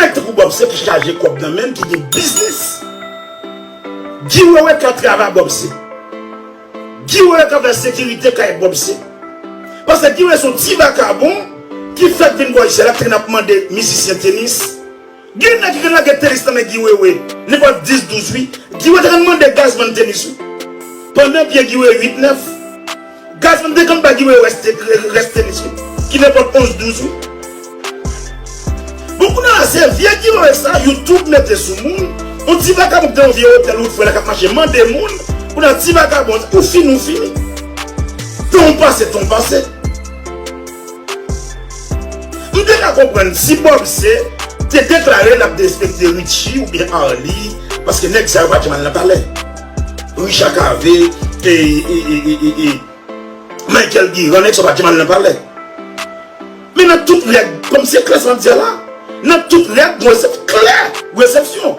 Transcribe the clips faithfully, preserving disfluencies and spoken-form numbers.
nèg tankou Bobse ki chaje kòb nan men l, ki gen biznis. Guy Wewe ka travay a Bobse. Guy Wewe ka fè sekirite kay Bobse. Paske Guy Wewe se yon ti vakabon ki fèk vin bò isit la, ki te konn ap mande mizisyen tenis. Gen nèg ki konn lage tenis nan men Guy Wewe, nenpòt dis, douz, wi. Guy Wewe te konn mande Gazzman tenis, wi. Pandan pye Guy Wewe uit, nèf. Gazzman te konn ba Guy Wewe rès, rès tenis, wi. Ki nenpòt onz, douz, wi. Bon, kounye a se vye Guy Wewe sa, YouTube mete sou moun. Yon ti vakabon ki te yon vye otèl ou fè la k ap mache mande moun. Kounye a ti vakabon, ou fini, ou fini. Tan w pase, tan w pase. M te ka konprann si Bobse te deklare l ap derespekte Richie oubyen Arly, paske nèg sa yo pa t janm al nan palè. Richard Cavé, e, e, e, e, e, e, Michael Guérin, nèg sa yo pa t janm al nan palè. Men nan tout règ, kòm se klas m ap di a la, nan tout règ, gon resèp-, klè, resepsyon.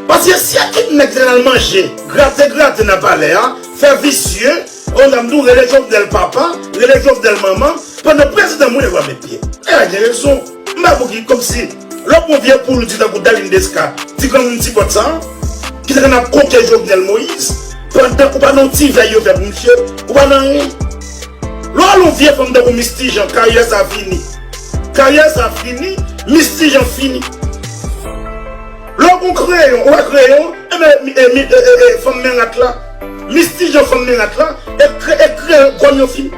Paske si ekip nèg te al manje, grate grate nan palè a, fè visye, on dam tou rele Jovenel papa, rele Jovenel manman, pandan prezidan mouri nèg yo ap met pye. Nèg la gen rezon. M pa pou ki, kòmsi, lè w pran vye poul ou di tankou Darline Desca, ti granmoun ti bòt sa, ki te konn ap koke Jovenel Moïse, pandan ou pa nan yon ti vèy yo fè pou misye, ou pa nan anyen. Lè w al yon vye fanm tankou Misty Jean, karyè sa fini. Karyè sa fini, Misty Jean fini. Lè w gon kreyon, ou wè kreyon, e, e, e, e, e, fanm men rat la. Misty Jean fanm men rat la, e kre-, e kreyon, gòm yo fini.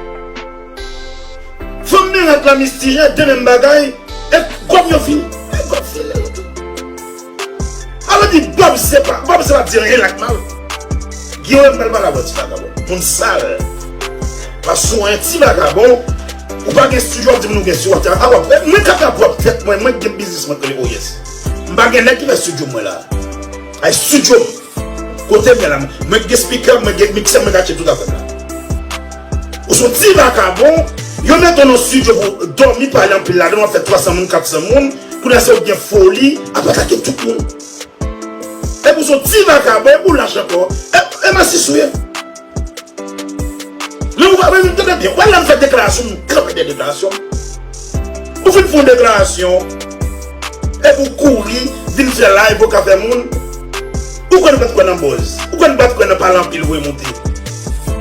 Fanm men rat la, Misty Jean, de menm bagay, e gòm yo fini. E gòm fini. Alò di Bobse pa, Bobse pa di anyen la k mal. Guy Wewe m pral pale avè w ti vakabon. Moun sal. Paske w yon ti vakabon, ou pa gen estidyo, w ap di moun ou gen estidyo, w ap travay. A, w ap, mwen k ap travay pou w ap tèt mwen, mwen gen biznis mwen k rele Oyes. M pa gen nèg ki fè estidyo mwen la. A estidyo m. Kote m ye la, mwen gen speaker, mwen gen mixer, mwen gen tout afè m la. Ou se yon ti vakabon, yo mete w nan estidyo pou w dòmi, pale anpil ladan, w ap fè twa san moun, kat san moun, kounye a se ou gen foli, ap atake tout moun. Epi w se yon ti vakabon, epi w lach ankò. E, e masis ou ye. Men ou pa menm tande byen. Ou wè lè m fè deklarasyon, m kanpe dèyè deklarasyon m. Ou fin fè yon deklarasyon, epi w kouri, vin fè live, ou ka fè moun. Ou kwè nou pa t kwè nan buzz? Ou kwè nou pa t kwè nan pale anpil, voye monte?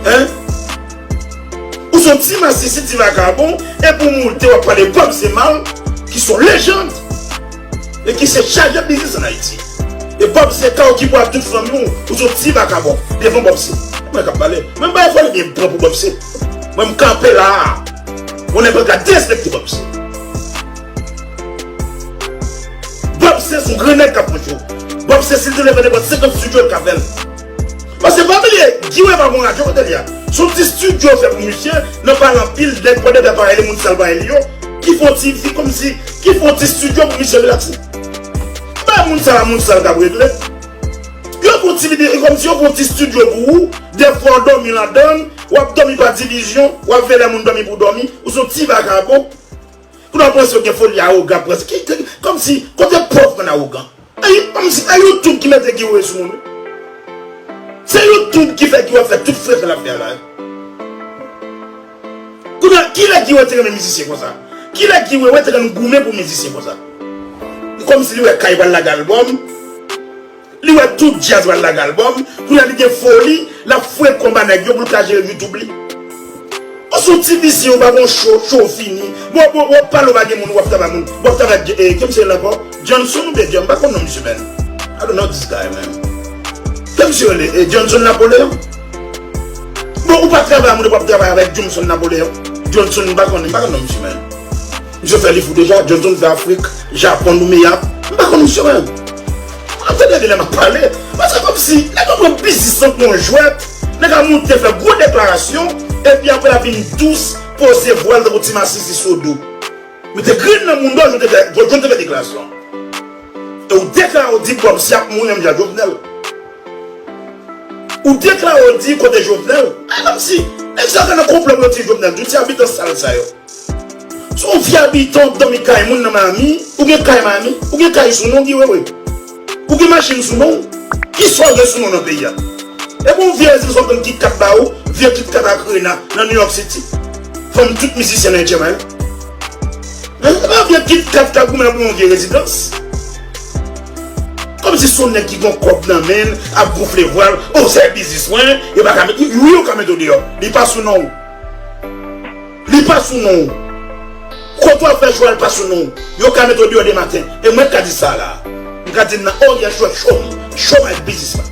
Hein? Ou se yon ti masisi, ti vakabon, epi w monte, w ap pale Bobse mal, ki se yon lejand. E ki se chajè biznis ann Ayiti. E Bobse ka okipè tout fanmi w, ou se yon ti vakabon devan Bobse. Mwen k ap pale. Mwen m pa fò li byen pran pou Bobse. Mwen m kanpe la a. Mwen nenpòt ka derespekte Bobse. Bobse se yon gran nèg k ap pran cho. Bobse si l te leve nenpòt senkant estidyo l ka fè l. Paske pa bliye, Guy Wewe pa gon radyo kote l ye a. Se yon ti estidyo yo fè pou misye, nan pale anpil, nèg pòdepè parèy li, moun sal parèy li yo, ki fè yon ti, ti kòmsi, ki fè yon ti estidyo pou misye rilakse. Bay moun sa la, moun sal k ap regle. Yo fè yon ti vide, e kòmsi yo fè yon ti estidyo pou ou, dèfwa w dòmi ladan l, w ap dòmi pa divizyon, w ap veye lè moun dòmi pou w dòmi, ou se yon ti vakabon. Kounye a w panse w gen foli awogan, panse ki, ki, kòmsi, kote pòv konn awogan? E, kòmsi, e YouTube ki mete Guy Wewe sou moun wi. Se YouTube ki fè Guy Wewe fè tout frèt l ap fè a la wi. Kounye a, kilè Guy Wewe te renmen mizisyen konsa? Kilè Guy Wewe te konn goumen pou mizisyen konsa? Kòmsi li wè Kay pral lage albòm, li wè tout djaz pral lage albòm, kounye a li gen foli, l ap foure konba nèg yo pou l ka jere YouTube li. Ou se yon ti visye, ou pa gon cho, cho fini. Bon, bon, w ap pale, ou pa gen moun, w ap travay moun. W ap travay, e, ki misye rele ankò? Johnson oubyen John, m pa konn non misye, man. I don't know this guy, man. Ki misye rele, e, Johnson Napoleon? Bon, ou pa travay moun, w ap travay avèk Johnson Napoleon. Johnson, m pa konn, m pa konn non misye, man. Misye fè li fou deja, Johnson fè Afrik, Japon, Noumeya. M pa konn misye menm. Ap tande lè m ap pale. Paske kòmsi, nèg yo pran biznis lan pou yon jwèt, nèg la moute fè gwo deklarasyon, epi apre l ap vin dous, poze vwa l tankou ti masisi sou do. Mete grenn nan moun dò, jwenn te fè, jwenn te fè deklarasyon. E ou deklare, ou di Bobse ap mouri menm jan Jovenel. Ou deklare, ou di kote Jovenel. A, kòmsi, nèg sa yo nan konplo pou yo tiye Jovenel, tou ti abitan sal sa yo. Si w vye abitan w ap dòmi kay moun nan Miami, ou gen kay Miami, ou gen kay sou non w, Guy Wewe. Ou gen machin sou non w. Kisa w gen sou non w nan peyi a? Epi yon vye rezidans w ap tann Kit Kat ba ou, vye Kit Kat ak Rena nan New York City. Fanm tout mizisyen nan Etchemay. Nan vye Kit Kat k ap goumen pou yon vye rezidans. Kòmsi se yon nèg ki gen kòb nan men l, ap gonfle vwa l, o se biznis mwen, yo pa ka met, wi, yo ka mete w deyò. Li pa sou non w. Li pa sou non w. Kote w ap fè cho a, li pa sou non w. Yo ka mete w deyò demen maten. E mwen k ka di sa la. M ka di nan oryè cho, cho, chomaj biznisman.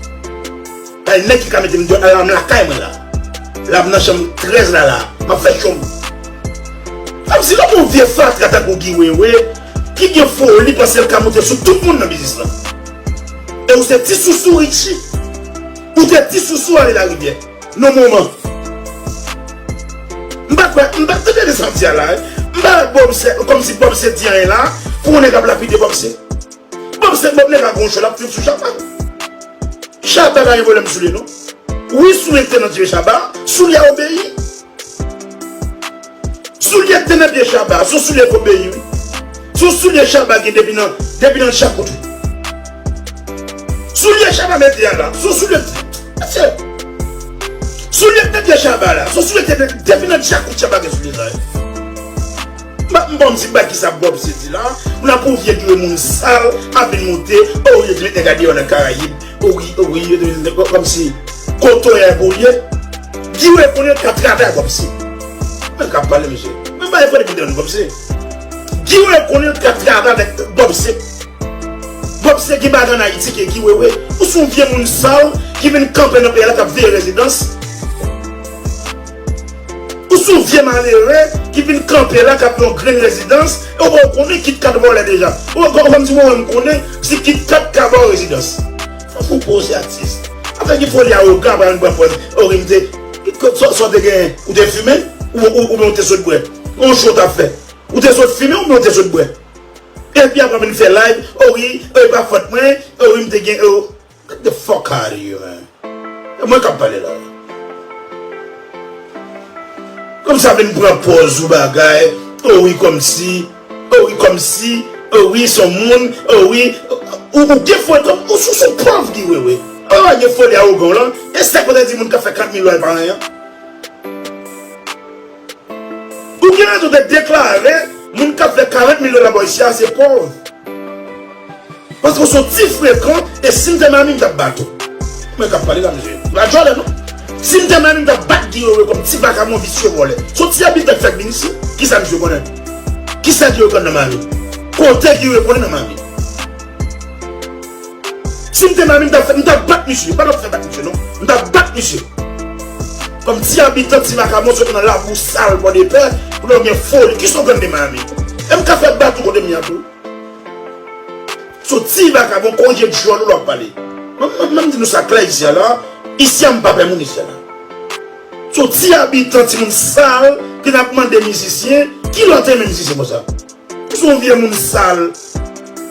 Ay, nèg ki ka mete m deyò, ala m lakay mwen la. La m nan chanm trèz la, la. M ap fè cho m. Kòmsi lòt yon vye fatra tankou Guy Wewe, ki gen foli, panse l ka monte sou tout moun nan biznis lan. E ou se ti sousou Richie. Ou te ti sousou Ale Larivyè. Nan moman. M pa kwè, m pa tande de sa m di a la, wi. M pa wè Bob se, kòmsi Bob se di anyen la, pou yon nèg ap lapide Bob se. Bob se, Bob nèg a gon cho, l ap fil sou Shabba. Shabba pa gen pwoblèm sou li, non. Wi, soulye ki te nan pye Shabba, soulye a obeyi. Soulye ki te nan pye Shabba, se yon soulye k obeyi, wi. Se yon soulye Shabba gen depi nan, depi nan djakout, wi. Soulye Shabba mete a la, se yon soulye, mesye. Soulye ki te nan pye Shabba la, se yon soulye ki te depi nan djakout Shabba gen soulye sa, wi. M pa, m pa konn si bagay ki sa Bob se di la. Moun ap yon vye gire moun sal, ap vin monte, o, yo di met nèg a deyò nan Karayib. O wi, o wi, yo te met kòmsi kotoyè pou l ye. Gire konnen ka travay kòmsi. Men k ap pale, mesye. Men bagay fò depi dan kòmsi. Gire konnen ka travay avèk Bob se. Bob se ki bagay an Ayiti ke Guy Wewe. Ou se yon vye moun sal ki vin kanpe nan peyi a la k ap veye rezidans. Ou se yon vye malere ki vin kanpe la k ap yon grenn rezidans, e ou pa w konnen Kit Kat vòlè deja. Ou, ou, ou kòmsi mwen menm konnen si Kit Kat ka ba w rezidans. Fò w poze atis. Afè ki foli awogan, pa vin pran pòz. O wi, m te, sa, sa w te genyen, ou te fimen, ou, ou, oubyen ou te sot bwè. Yon cho w t ap fè. Ou te sot fimen, oubyen ou te sot bwè. Epi apre w vin fè live, o wi, e pa fòt mwen, o wi, m te gen, o. Get the fuck out of here, man. E mwen k ap pale la. Kòmsi w vin pran pòz ou bagay, o wi kòmsi, o wi kòmsi, o wi se yon moun, o wi, ou, ou gen foli kòm, ou sou, sou pòv Guy Wewe. O, gen foli awogan w lan, e sa k fè w te di moun k ap fè karant mil dola pa anyen an. Ou gen rezon de deklare moun k ap fè karant mil dola bò isi a se pòv. Paske w se yon ti frekan, e si m te Miami, m t ap bat ou. Mwen k ap pale la, mesye. M pa djòlè, non. Si m te Miami, m t ap bat Guy Wewe kòm ti vakabon visye vòlè. Se yon ti abitan k fèk vin isi. Kisa misye konnen? Kisa Guy Wewe konn nan Miami? Kote Guy Wewe konnen nan Miami? Si m te Miami, m t ap fè, m t ap bat misye. Pa t ap fè bat misye, non. M t ap bat misye. Kòm ti abitan, ti vakabon, soti nan labou sal Pòdepè, pou lè w gen foli. Kisa w konn de Miami? E m ka fè bat ou kote m ye a tou. Se yon ti vakabon, korije djòl ou lè w ap pale. Mwen, mwen, mwen, m di nou sa klè isi a la. Isi a, m pa pè moun isi a la. Se yon ti abitan, timoun sal, ki t ap mande mizisyen, ki lè w te renmen mizisyen konsa? Ou se yon vye moun sal.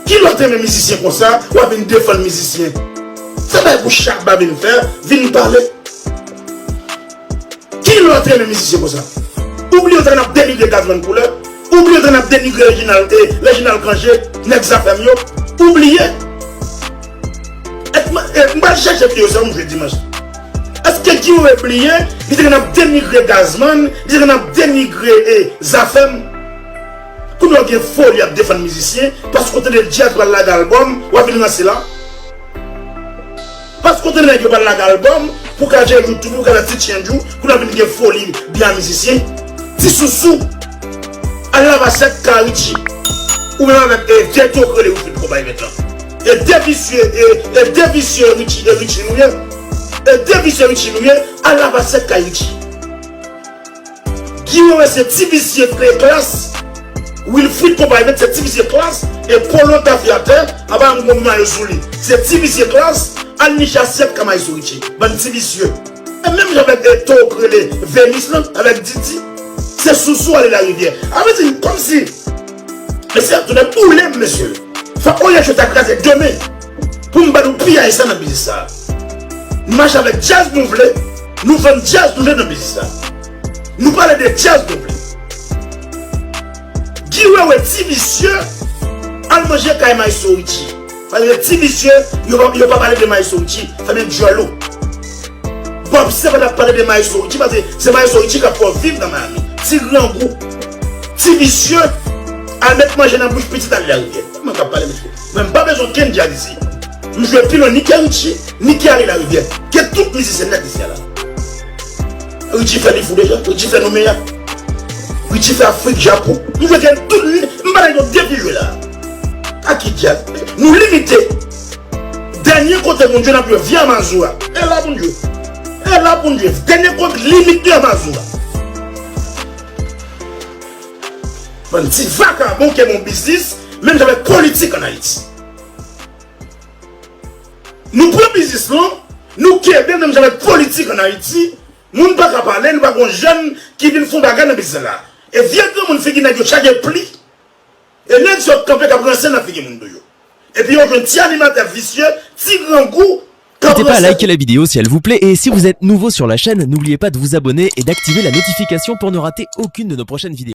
Ki lè w te renmen mizisyen konsa, w ap vin defann mizisyen. Se bagay pou Shabba vin fè, vin pale. Ki lè w te renmen mizisyen konsa? Ou bliye w te konn ap denigre Gazzman Couleur? Ou bliye w te konn ap denigre Reginald, eh, Reginald Cangé, nèg Zafèm yo? Ou bliye? Èske m, eh, m pral chèche videyo sa pou m jwe dimanch. Èske Guy Wewe bliye, li te konn ap denigre Gazzman, li te konn ap denigre, eh, Zafèm? Kounye a w gen foli ap defann mizisyen, paske w tande Jazz pral lage albòm, w ap vin ranse la. Paske w tande nèg yo pral lage albòm, pou ka jwe YouTube, pou ka fè ti change ou, kounye a w vin gen foli byen a mizisyen. Ti sousou. Al lave sèk kay Richie. Ou menm avèk, eh, vye tou k rele Wilfrid Konpayi mentnan. E de visye, e, e de visye Richie, e Richie nou ye. E de visye Richie nou ye, al lave sèk kay Richie. Guy Wewe se ti visye klas. Wilfrid Konpayi se ti visye klas. E Polo Tafyatè, apa yon gwo mayo sou li. Se ti visye klas. Al niche asyèt kay Maestro Richie. Bann ti visye. E menm jan avèk, eh, tou k rele Venus lan, avèk Didi. Se sousou Ale Larivyè. A vle di, kòmsi, mesye ap tounen boule m, mesye. Fòk oryè cho ta kraze demen. Pou m ba nou piyay sa nan biznis sa. Nou mache avèk djaz nou vle, nou vann djaz nou vle nan biznis sa. Nou pale de djaz nou vle. Guy Wewe ti visye, al manje kay Maestro Richie. Paske ti visye, yo pa, yo pa pale de Maestro Richie, fèmen djòl ou. Bob se pa t ap pale de Maestro Richie, paske se Maestro Richie k ap fè w viv nan Miami. Ti grangou. Ti visye. Al met manje nan bouch pitit, ale Larivyè. Mwen k ap pale, mesye. Mwen m pa bezwen okenn djaz isi. M jwe pi lwen ni ke Richie, ni ke ale Larivyè. Ke tout mizisyen nèt isi a la. Richie fè Lifou deja, Richie fè Noumeya. Richie fè Afrik, Japon. M jwe ke tout, m pa nan yon depi jwe la. A ki djaz? Nou limite. Dènye kote moun jwe n ap jwe Vya Mazora. E la pou n jwe. E la pou n jwe. Dènye kote limit Vya Mazora. Bann ti vakabon ki gen yon biznis, menm jan avèk politik ann Ayiti. Nou pran biznis lan, nou kenbe l menm jan avèk politik ann Ayiti. Moun pa ka pale, nou pa gen yon jèn ki vin fè yon bagay nan biznis la. E vye granmoun figi nèg yo chaje pli. E nèg sa yo kanpe k ap ranse nan figi moun tou yo. Epi yo jwenn ti animatè visye, ti grangou, k ap N'hésitez pas à ranse. Liker la vidéo si elle vous plaît et si vous êtes nouveau sur la chaîne, n'oubliez pas de vous abonner et d'activer la notification pour ne rater aucune de nos prochaines vidéos.